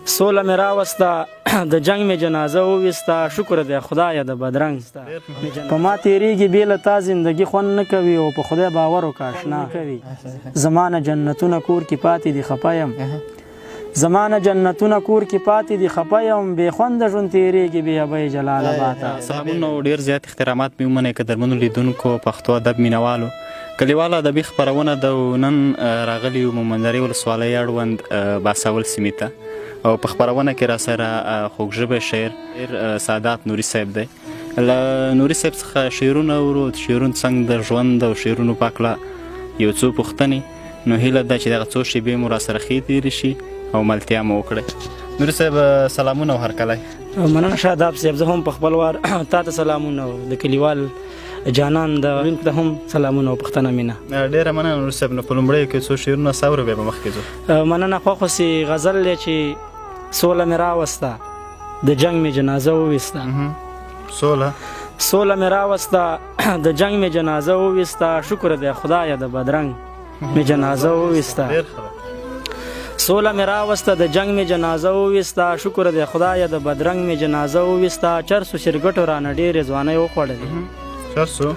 سوله مې راوسته، د جنګ مې جنازه وویسته، شکر دی خدایه د بدرنګ په ما تیریږي، بې له تا زندګي خوند نه کوي، او په خدای باور وکړه اشنا کوي. زما نه جنتونه کور کې پاتې دي، خپه یم. زما نه جنتونه کور کې پاتې دي، خپه یم. بې خونده ژوند تیریږي، بې ابۍ جلال آباده. سلامونه او ډیر زیات احترامات مې ومنئ قدرمنو لیدونکو، پښتو ادب مینوالو. کلیواله ادبي خپرونه ده او نن راغلي یو مومندرې ولسوالۍ اړوند باساول سیمې ته، او په خپرونه کې راسره خوږ ژبی شاعر سادات نوري صاحب دی. له نوري صاحب څخه شعرونه اورو، د شعرونو څنګ د ژوند او شعرونو په هکله یو څو پوښتنې. نو هیله ده چې دغه څو شیبې مو راسره ښې تېرې شي او ملتیا مو وکړئ. نوري صاحب، سلامونه او هرکلی. مننه شاداب صاحب، زه هم په خپل وار تا ته سلامونه او د کلیوال جانان د وینکو ته هم سلامونه او پښتنه مینه. ډېره مننه نور صاحب. نو په لومړیو کې څو شعرونه ساورو، بیا به مخکې ځو. مننه. خوښ اوسې. غزل دی چې سوله مې راوسته، د جنګ مې جنازه وویسته. سوله سوله مې راوسته، د جنګ مې جنازه وویسته، شکر دی خدایه د بدرنګ مې جنازه وویسته. سوله مې راوسته، د جنګ مې جنازه وویسته، شکر دی خدایه د بدرنګ مې جنازه وویسته. چرسو سرګټو رانه ډېرې ځوانۍ وخوړلې. چرسو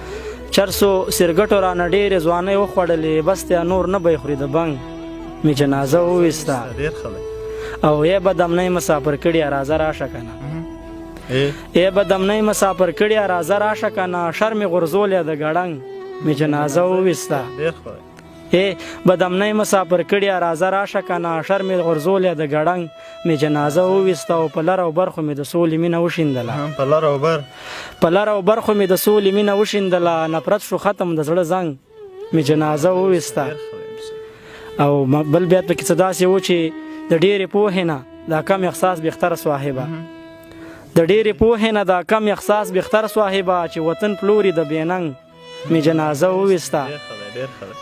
چرسو سرګټو رانه ډېرې ځوانۍ وخوړلې، بس دی نور نه به یې خوري، د بنګ مې جنازه وویسته. او ای بدامنۍ مسافر کړي، راځه راشه که نه. ای بدامنۍ مسافر کړي، راځه راشه که نه، شر مې غورځولی، د ګړنګ مې جنازه وویسته. ای بدامنۍ مسافر کړي، راځه راشه که نه، شر مې غورځولی، د ګړنګ مې جنازه وویسته. او په لر او برخو مې د سولې مینه وشیندله. په لر او بر په لر او برخو مې د سولې مینه وشیندله، نفرت شو ختم، د زړه زنګ مې جنازه وویسته. او بل بیت پکې څه داسې و چې د ډېرې پوهې نه دا کم احساس بهتره صاحبه، د ډېرې پوهې نه دا کم احساس بهتر صاحبه، چې وطن پلوري، د بېننګ مې جنازه وویسته.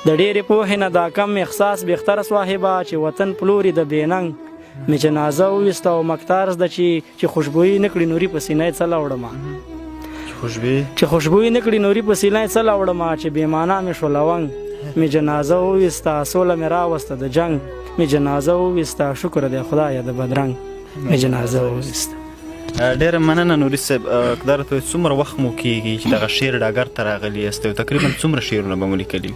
د ډېرې پوهې نه دا کم احساس بهتر صاحبه، چې وطن پلوري، د بېننګ مې جنازه وویسته. او مکتارز ده چې خوشبویي نه کړي نوري په سینه یې څه لاوړمه. خوشبویي چې خوشبویي نه کړي نوري په سینه یې څه لاوړمه، چې بې معنا مې شو لونګ مې جنازه وویسته. سوله مې راوسته، د جنګ مې جنازه وویسته، شکر دی خدایه د بدرنګ مې جنازه وویسته. ډېره مننه نوري صاحب. که دا راته ووایئ، څومره وخت مو کېږي چې دغه شعر ډاګر ته راغلي یاست او تقریبا څومره شعرونه به مو لیکلي؟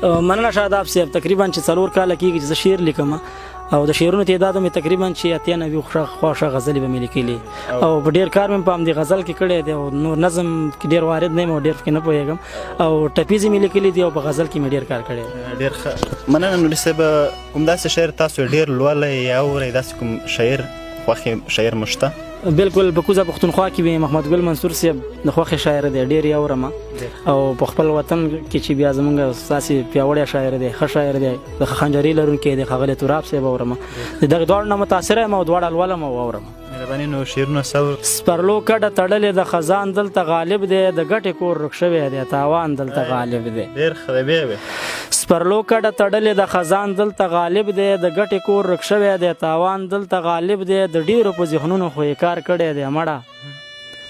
مننه شاداب صاحب. تقریبا چې 4 کاله کېږي چې زه شعر لیکم، او د شعرونو تعداد مې تقریبا چې 98 خوښه غزلې به مې لیکلي، او په ډېر کار مې په همدې غزل کې کړی دی، او نور نظم کې ډېر وارد نه یم او ډېر پکې نه پوهېږم، او ټپیزې مې لیکلي دي او په غزل کې مې ډېر کار کړی دی. ډېر ښه، مننه نوري صاحب. کوم داسې شعر تاسو ډېر لولئ یا اورئ؟ داسې کوم شاعر، خوښې شاعر مو شته؟ بالکل، په کوزه پښتونخوا کې مې محمد ګل منصور صاحب د خوښې شاعر دی، ډېر یې اورم. او په خپل وطن کې چې بیا زمونږ ستاسې پیاوړی شاعر دی، ښه شاعر دی، د خنجري لرونکی دی، ښاغلی تراب صاحب اورم. د دغه دواړو نه متاثره یم او دواړه لولم او اورم. مهرباني. نو شعرونه سور. سپرلو کډه تړلې د، خزان دلته غالب دی، د ګټې کور ورک شوی دی، تاوان دلته غالب دی. ډېر ښه دی، بیا بیا. سپرلو کډه تړلې د، خزان دلته غالب دی، د ګټې کور ورک شوی دی، تاوان دلته غالب دی. د ډېرو په ذهنونو خو یې کار کړی دی مړه.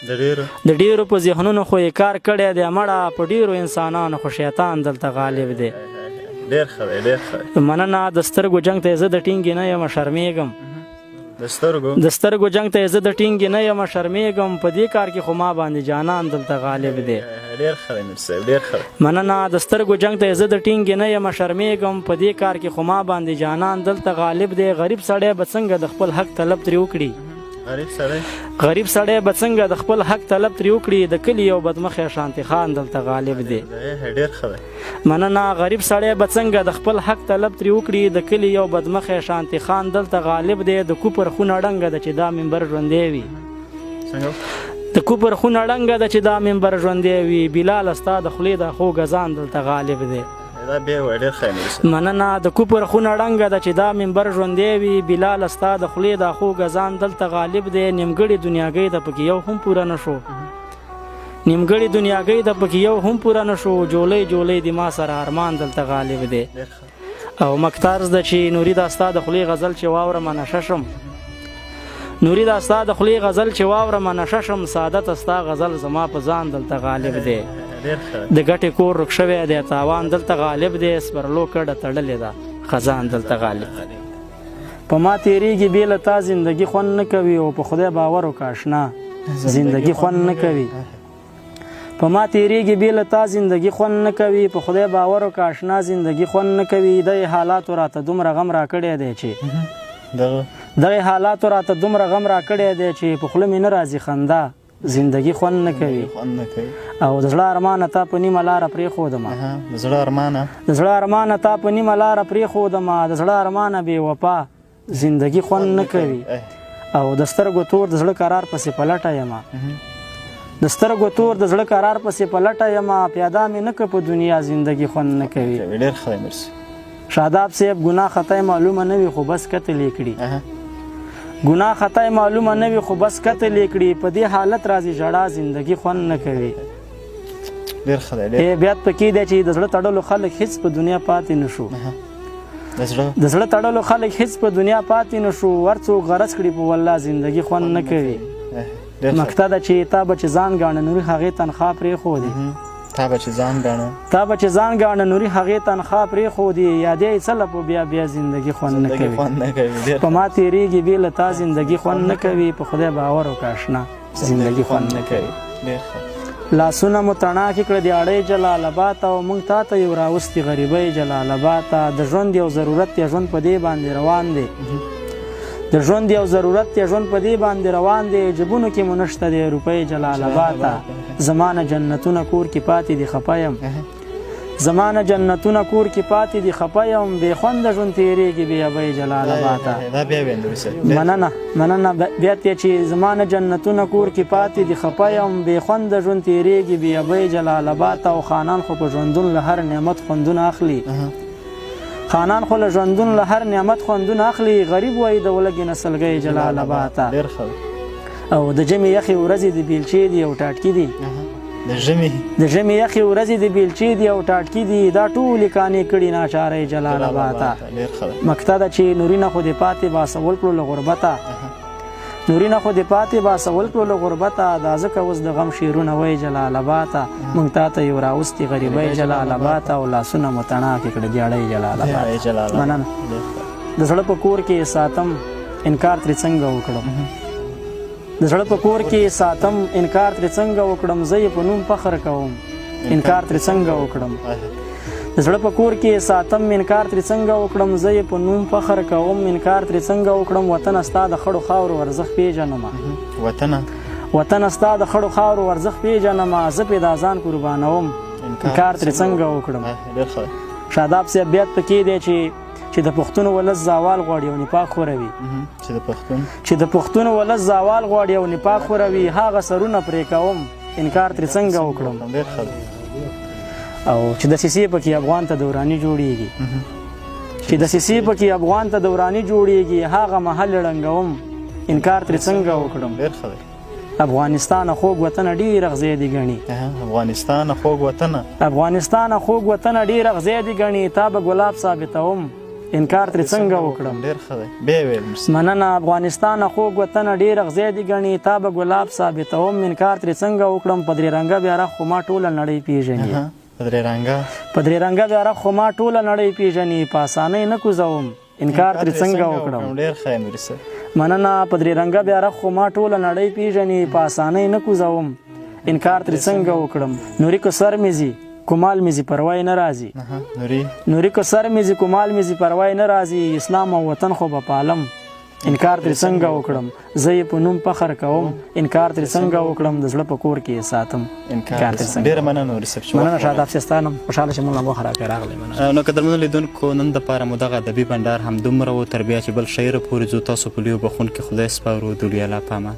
د ډېرو د ډېرو په ذهنونو خو یې کار کړی دی مړه، په ډېرو انسانانو خو شیطان دلته غالب دی. ډېر ښه دی، ډېر ښه دی. مننه. د سترګو جنګ ته زه د ټینګې نه یم، شرمېږم. د سترګو د سترګو جنګ ته زه د ټینګې نه یم، شرمېږم، په دې کار کې خو ما باندې جانان دلته غالب دی. ډېر ښه دی نور صاحب، ډېر ښه دی. مننه. د سترګو جنګ ته زه د ټینګې نه یم، شرمېږم، په دې کار کې خو ما باندې جانان دلته غالب دی. غریب سړی به څنګه د خپل حق طلب ترې وکړي؟ غریب سړی غریب سړی به څنګه د خپل حق طلب ترې وکړي؟ د کلي یو بدمخی شانتي خان دلته غالب دی. ډېر ښه دی. مننه. غریب سړی به څنګه د خپل حق طلب ترې وکړي؟ د کلي یو بدمخی شانتي خان دلته غالب دی. د کوپر خونه ړنګه ده چې دا منبر ژوندی وي. څنګه؟ د کوپر خونه ړنګه ده چې دا منبر ژوندی وي، بلاله ستا د خولې دا خوږ اذان دلته غالب دی. دا بیا وایه، ډېر ښه نور صاحب. مننه. د کوپر خونه ړنګه ده چې دا منبر ژوندی وي، بلاله ستا د خولې دا خوږ اذان دلته غالب دی. نیمګړې دنیاګۍ ده پکې یو هم پوره نه شو، نیمګړې دنیاګۍ ده پکې یو هم پوره نه شو، جولۍ جولۍ دې ما سره ارمان دلته غالب دی. ډېر ښه. او مکتارز ده چې نوري دا ستا د خولې غزل چې واورم نشه شم، نوري دا ستا د خولې غزل چې واورم نشه شم، ساده ته ستا غزل زما په ځان دلته غالب دی. ډېر ښه. د ګټې کور ورک شوی دی، تاوان دلته غالب دی. سپرلو کډه تړلې ده، خزان دلته غالب دی. په ما تېرېږي بې له تا زندګي خوند نه کوي، او په خدای باور وکړه اشنا زندګي خوند نه کوي. په ما تېرېږي بې له تا زندګي خوند نه کوي، په خدای باور وکړه اشنا زندګي خوند نه کوي. دغې حالاتو راته دومره غم راکړی دی چې دغې حالاتو راته دومره غم راکړی دی چې په خوله مې نه راځي خندا زندګي خوند نه کوي. او د زړه ارمانه تا په نیمه لاره پرېښودمه، د زړه ارمانه، د زړه ارمانه تا په نیمه لاره پرېښودمه، د زړه ارمانه بې وفا زندګي خوند نه کوي. او د سترګو تور د زړه قرار پسې په لټه یمه، د سترګو تور د زړه قرار پسې په لټه یمه، پیاده مې نه که په دنیا زندګي خوند نه کوي. ډېر ښه دی مرسي. شاداب صاحب ګناه خطا یې معلومه نه وي خو بس قتل یې کړي، ګناه خطا یې معلومه نه وي خو بس قتل یې کړي، په دې حالت راځي ژړا زندګي خوند نه کوي. ډېر ښه دی. بیات پکې دی چې د زړه تړلو خلک هیڅ په دنیا پاتې نه شو، د زړه تړلو خلک هیڅ په دنیا پاتې نه شو، هر څوک غرض کړي په والله زندګي خوند نه کوي. نکته ده چې تا به چې ځان ګاڼه نوري هغې تنخوا پرېښودې، تا به چې ځان ګاڼه، تا به چې ځان ګاڼه نوري هغې تنخوا پرېښودې، یادې یې څه له په بیا بیا زندګي خوند نه کوي. په ما تېرېږي بې له تا زندګي خوند نه کوي، په خدای باور وکړه اشنا زندګي خوند نه کوي. لاسونه مو تڼاکې کړه د اړۍ جلال آباد ته، او موږ تا ته یو راوستي غریبۍ جلال آباد ته. د ژوند یو ضرورت دی، ژوند په دې باندې روان دی، د ژوند یو ضرورت دی، ژوند په دې باندې روان دی، جبونو کې مو نشته دی روپۍ جلال آباد ته. زمانه جنتونه کور کې پاتې دي خپه یم، زمانه جنتونه کور کې پاتې دي خپه یم، بې خونده ژوند تېرېږي بې ابۍ جلال آباد ته. مننه مننه. بیا ته چې زمانه جنتونه کور کې پاتې دي خپه یم، بې خونده ژوند تېرېږي بې ابۍ جلال آباد ته. او خانان خو په ژوندون له هر نعمت خوندونه اخلي، خانان خو له ژوندون له هر نعمت خوندونه اخلي، غریب وایي د ولږې نه سلګۍ جلال آباد ته. او د ژمي یخې ورځې د بیلچې دي او ټاټکي دي، د ژمي یخې ورځې د بیلچې دي او ټاټکي دي، دا ټولې کانې کړي ناچارۍ جلال آباد ته. مکته ده چې نورینه خو دې پاتې باسول کړو له غربته، نورینه خو دې پاتې باسول کړو له غربته، دا ځکه اوس د غم شعرونه وایي جلال آباد ته. موږ تا ته یو راوستي غریبۍ جلال آباد ته، او لاسونه مو تڼاکې کړه دیاړۍ جلال آباد ته. مننه. د زړه په کور کې ساتم انکار ترې څنګه وکړم، د زړه په کور کې ساتم انکار ترې څنګه وکړم، زه یې په نوم فخر کوم انکار ترې څنګه وکړم. د زړه په کور کې ساتم انکار ترې څنګه وکړم، زه یې په نوم فخر کوم انکار ترې څنګه وکړم. وطنه ستا د خړو خاورو ارزښت پېژنمه، وطنه ستا د خړو خاورو ارزښت پېژنمه، زه پرې دا ځان قربانوم انکار ترې څنګه وکړم. شاداب صاحب بیات پکې دی چې د پښتون ولس زوال غواړي او نفاق خوروي، چې د پښتون ولس زوال غواړي او نفاق خوروي، هغه سرونه پرې کوم انکار ترې څنګه وکړم. او چې دسیسې پکې افغان ته دوراني جوړیږي، چې دسیسې پکې افغان ته دوراني جوړیږي، هغه محل ړنګوم انکار ترې څنګه وکړم. افغانستان خوږ وطن ډېر اغزی دی ګڼي، افغانستان خوږ وطن، افغانستان خوږ وطن ډېر اغزی دی ګڼي، تا به ګلاب ثابتوم انکار ترې څنګه وکړم. مننه. افغانستان خوږ وطن ډېر اغزی دی ګڼي، تا به ګلاب ثابتوم انکار ترې څنګه وکړم. په درې رنګه بیرغ خو ما ټوله نړۍ پېژني، په درې رنګه بیرغ خو ما ټوله نړۍ پېژني، په اسانۍ نه کوزوم انکار ترې څنګه وکړم. مننه. په درې رنګه بیرغ خو ما ټوله نړۍ پېژني، په اسانۍ نه کوزوم انکار ترې څنګه وکړم. نوري که سر مې ځي کومال مې ځي پروا یې نه راځي، نوري که سر مې ځي کومال مې ځي پروا یې نه راځي، اسلام او وطن خو به پالم انکار ترې څنګه وکړم. زه یې په نوم فخر کوم انکار ترې څنګه وکړم، د زړه په کور کې یې ساتم انکار ترې څنګه. ډېره مننه نوري صاحب. مننه شاداب صاحب، ستا نوم خوشحاله چې موږ وخت راکړی راغلی. مننه. نو قدرمنو لیدونکو نن دپاره مو دغه ادبي بنډار هم دومره و، تر بیا چې بل شعر پورې ځو تاسو په لویو بخښونکي خدای سپارو. د لوی الله په امان.